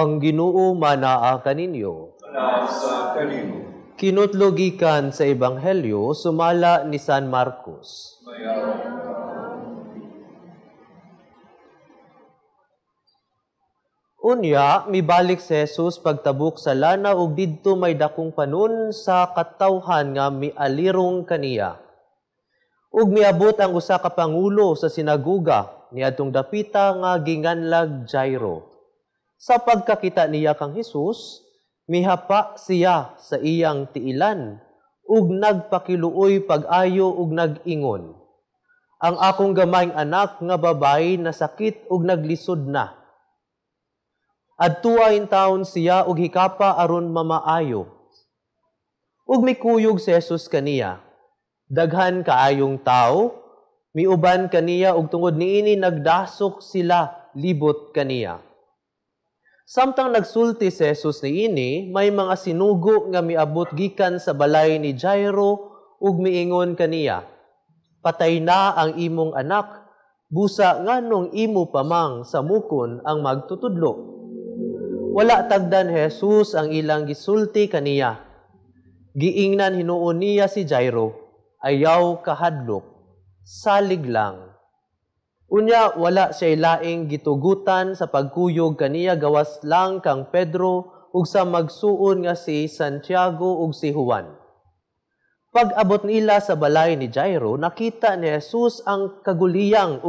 Ang Ginoo manaa kaninyo. Sa kanimo. Kinutlo gikan sa Ebanghelyo sumala ni San Marcos. Unya mibalik si Jesus pagtabok sa lana ug didto may dakong panon sa katawhan nga mialirong kaniya. Ug miabot ang usa ka pangulo sa sinagoga niadtong dapita nga ginganlag Jairo. Sa pagkakita niya kang Hesus, mihapa siya sa iyang tiilan ug nagpakiluoy pag-ayo ug nag-ingon, "Ang akong gamayng anak nga babayi nasakit ug naglisod na. Adtua intawon siya ug hikapa aron mamaayo." Ug mikuyog si Jesus kaniya. Daghan kaayong tawo miuban kaniya ug tungod niini nagdasok sila libot kaniya. Samtang nagsulti si Jesus niini, may mga sinugo nga miabot gikan sa balay ni Jairo ug miingon kaniya, "Patay na ang imong anak, busa nganong imo pamang samukon ang magtutudlo?" Wala tagdan Jesus ang ilang gisulti kaniya. Giingnan hinuon niya si Jairo, "Ayaw kahadlok, salig lang." Unya wala siya laing gitugutan sa pagkuyog kaniya gawas lang kang Pedro ug sa magsuon nga si Santiago ug si Juan. Pag-abot nila sa balay ni Jairo, nakita ni Jesus ang kaguliyang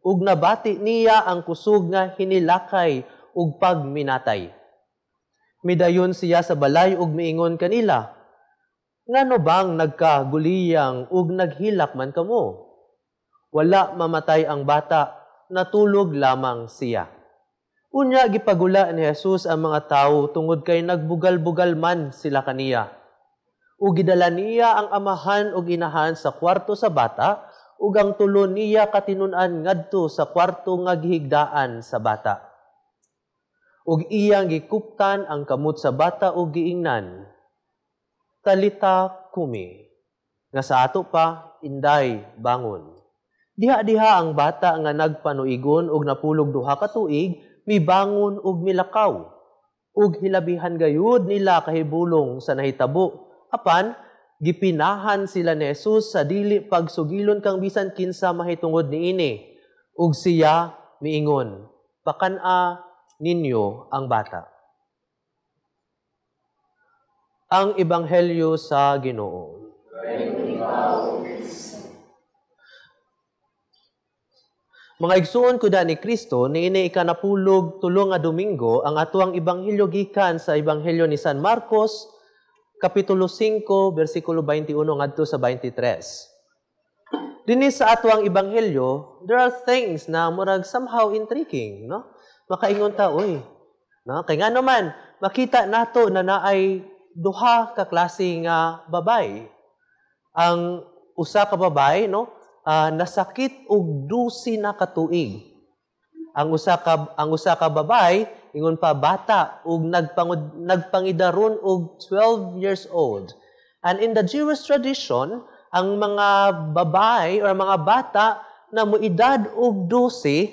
ug nabati niya ang kusog nga hinilakay ug pagminatay. Midayon siya sa balay ug miingon kanila, "Ngano bang nagkaguliyang ug naghilak man kamo? Wala mamatay ang bata, natulog lamang siya." Unya gipagula ni Jesus ang mga tawo tungod kay nagbugal-bugal man sila kaniya. Ug gidala niya ang amahan ug inahan sa kwarto sa bata, ug ang tulo niya katinun-an ngadto sa kwarto nga gihigdaan sa bata. Ug iyang gikuptan ang kamot sa bata ug giingnan, "Talita kumi," nga sa ato pa, "Inday, bangon." Diha-diha ang bata nga nagpanuigon og napulog 2 ka tuig, mibangon og milakaw. Ug hilabihan gayud nila kahibulong sa nahitabo. Apan gipinahan sila ni Jesus sa dili pagsugilon kang bisan kinsa mahitungod niini. Ug siya miingon, "Pakan-a ninyo ang bata." Ang Ebanghelyo sa Ginoo. Mga igsuon ko da ni Kristo, niini ikanapulog tulo nga Domingo, ang atuang ebanghelyo gikan sa Ebanghelyo ni San Marcos, Kapitulo 5, versikulo 21 ngadto sa 23. Dinhi sa atuang ebanghelyo, there are things na murag somehow intriguing, no? Makaingon ta, uy, no? Kay ngano man, makita nato na naay duha ka klase nga babay. Ang usa ka babay, no? Nasakit og 12 na katuig. Ang usa ka babay ingon pa bata og nagpangidaron og 12 years old. And in the Jewish tradition, ang mga babay or mga bata na moedad og 12,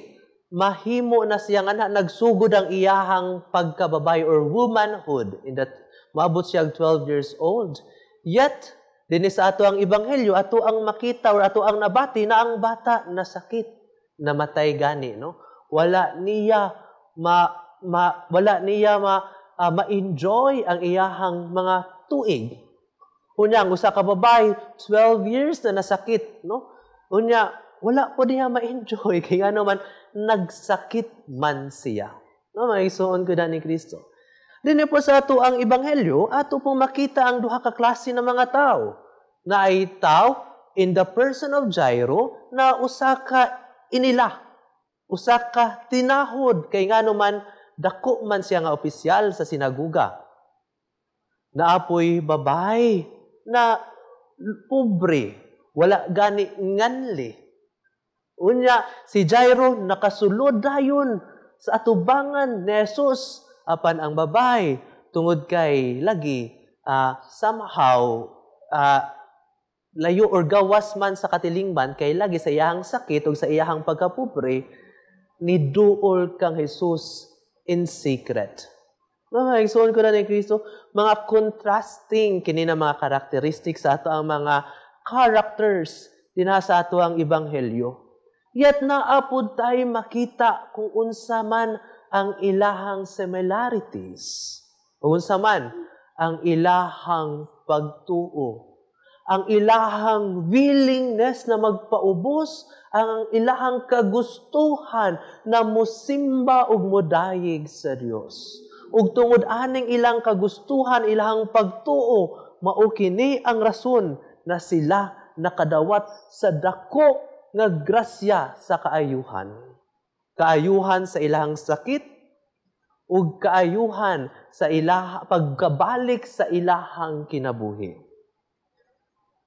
mahimo na siya nga nagsugod ang iyahang pagkababay or womanhood in that maabot siya og 12 years old. Yet dinhi sa ato ang ebanghelyo, ato ang makita or ato ang nabati na ang bata nasakit, namatay gani, no? Wala niya ma-enjoy ang iyahang mga tuig. Unya ang usa ka babay 12 years na nasakit, no? Unya wala po niya ma-enjoy kay ngano man nagsakit man siya. No, maigsuon ko ni Kristo. Dinhi po sa ato ang ebanghelyo, ato pong makita ang duha ka klase ng mga tao. Na ay tao in the person of Jairo na usa ka inila, usa ka tinahod kay ngano man dako man siya nga opisyal sa sinaguga. Naapoy babay na pobre, wala gani nganli. Unya si Jairo nakasulod dayon sa atubangan ni Jesus, apan ang babay tungod kay lagi somehow layo or gawas man sa katilingban kay lagi sa iyahang sakit ug sa iyahang pagkapobre, niduol kang Jesus in secret. Mga igsoon ko na ni Kristo, mga contrasting kini na mga characteristics sa ato ang mga characters dinha sa ato ang ebanghelyo. Yet naa pod tayo makita kung unsa man ang ilahang similarities. O unsa man ang ilahang pagtuo. Ang ilahang willingness na magpaubos, ang ilahang kagustuhan na musimba ug modayig sa Dios. Ug tungod aning ilang kagustuhan, ilahang pagtuo, mao kini ang rason na sila nakadawat sa dako nga grasya sa kaayuhan. Kaayuhan sa ilahang sakit ug kaayuhan sa ilaha pagkabalik sa ilahang kinabuhi.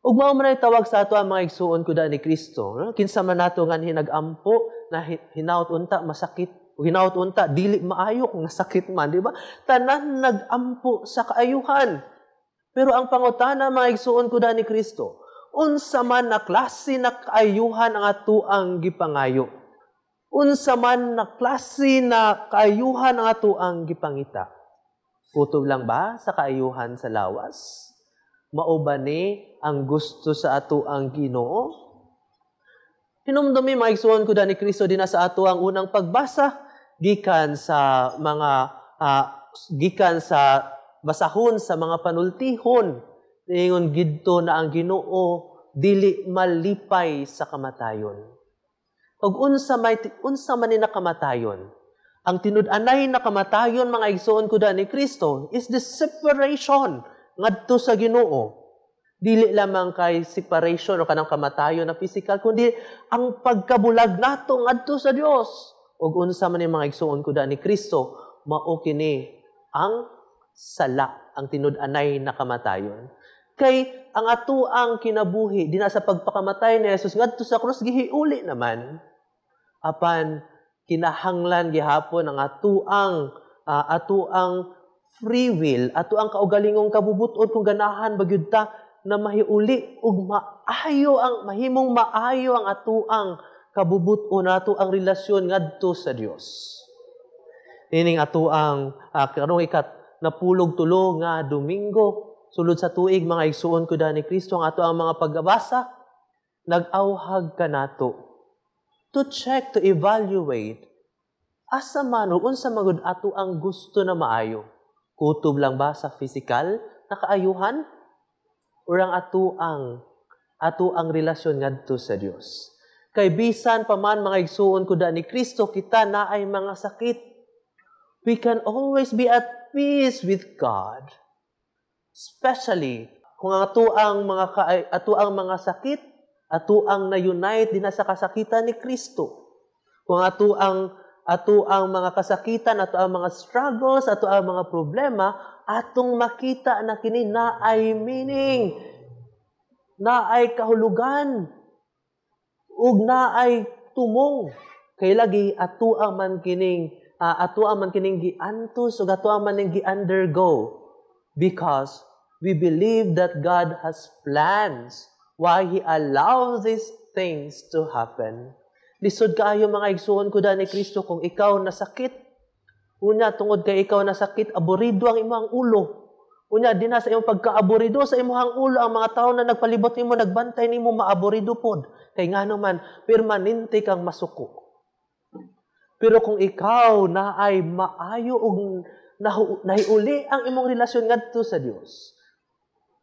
Ug mao man ay tawag sa ato ang mga igsuon ko ni Kristo, no? Kinsa man nato nga nagampo na hinaut unta masakit, ug hinaut unta dili maayo kung nasakit man, di ba? Tanan nagampo sa kaayuhan. Pero ang pangutana, mga igsuon ko ni Kristo, unsa man na klase na kaayuhan ang atoang gipangayo? Unsa man na klase na kaayuhan ang atoang gipangita? Kutob lang ba sa kaayuhan sa lawas? Mao ba ni ang gusto sa atoang Ginoo? Hinumdumi, mga igsuon ko ni Kristo, dinha sa ato ang unang pagbasa gikan sa basahon sa mga panultihon, ingon gidto na ang Ginoo dili malipay sa kamatayon. Ug unsa man ni nakamatayon? Ang tinud-anay na kamatayon, mga igsuon ko ni Kristo, is the separation ngadto sa Ginoo. Dili lamang kay separation o kanang kamatayon na physical, kundi ang pagkabulag nato ngadto sa Dios. Ug unsa man ni, mga igsuon ko ni Kristo, mao kini ang sala, ang tinud-anay na kamatayon. Kay ang atoang kinabuhi dinha sa pagpakamatay ni Jesus ngadto sa krus gihiuli naman. Apan kinahanglan gihapon ang atoang free will, atoang kaugalingong kabubut-on kung ganahan ba gyud ta na mahiuli ug maayo ang mahimong maayo ang atoang kabubut-on, ato ang relasyon ngadto sa Dios. Nining atoang karong ikat napulog tulo nga Domingo sulod sa tuig, mga igsuon ko ni Kristo, ang ato ang mga pagbasa nag-awhag kanato to check, to evaluate asa man o unsa magud ato ang gusto na maayo. Kutob lang ba sa physical na kaayuhan or ang ato ang relasyon ngadto sa Dios? Kay bisan pa man, mga igsuon ko ni Kristo, kita naay mga sakit, we can always be at peace with God. Especially kung ang ato ang mga sakit, ato ang na-unite din sa kasakitan ni Kristo. Kung ato ang mga kasakitan, ato ang mga struggles, ato ang mga problema, atong makita na kini naay meaning, naay kahulugan, ug naay tumong. Kay lagi ato ang man kining giantos ug ato ang man ning gi-undergo because we believe that God has plans why He allows these things to happen. Lisod kaayo, mga igsuon ko ni Kristo, kung ikaw nasakit. Una, tungod kay ikaw nasakit, aburido ang imong ulo. Unya, dinha sa imong pagkaaburido sa imong ulo, ang mga tao na nagpalibot nimo, nagbantay nimo, maaburido pod. Kay ngano man, permanente kang masuko. Pero kung ikaw na ay maayo og nahiuli ang imong relasyon ngadto sa Dios,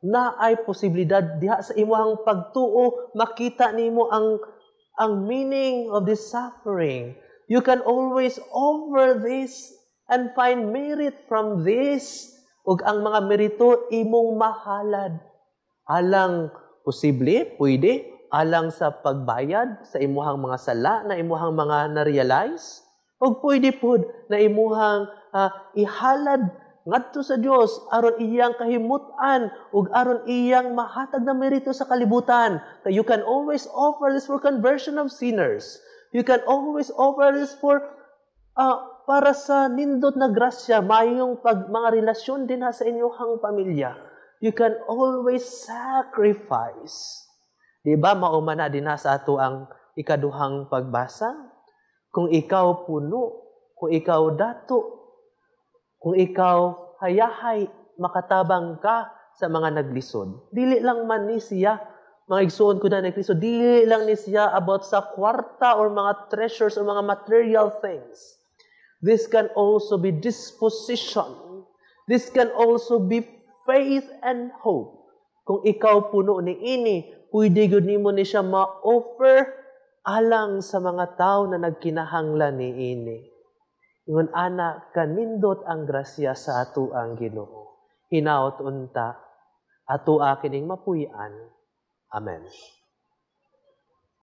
na ay posibilidad diha sa imong pagtuo makita nimo ang meaning of this suffering. You can always offer this and find merit from this. Ug ang mga merito imong mahalad. Alang posible, pwede, alang sa pagbayad sa imuhang mga sala na imuhang mga na-realize. Ug pwede pod na imuhang ihalad ngadto sa Dios aron iyang kahimutan ug aron iyang mahatag na merito sa kalibutan. You can always offer this for conversion of sinners. You can always offer this for para sa nindot na grasya, mayong pag mga relasyon din ha sa inyong pamilya. You can always sacrifice. Di ba mao man na din sa ato ang ikaduhang pagbasa? Kung ikaw puno, kung ikaw dato, Kung ikaw hayahay makatabang ka sa mga naglisod. Dili lang man ni siya, mga igsuon ko na ni Kristo, dili lang ni siya about sa kwarta or mga treasures or mga material things. This can also be disposition. This can also be faith and hope. Kung ikaw puno ni ini, pwede gud nimo ni siya ma-offer alang sa mga tao na nagkinahanglan ni ini. Ingon ana kanindot ang grasya sa atoang Ginoo. Hinaot unta ato kining mapuy-an. Amen.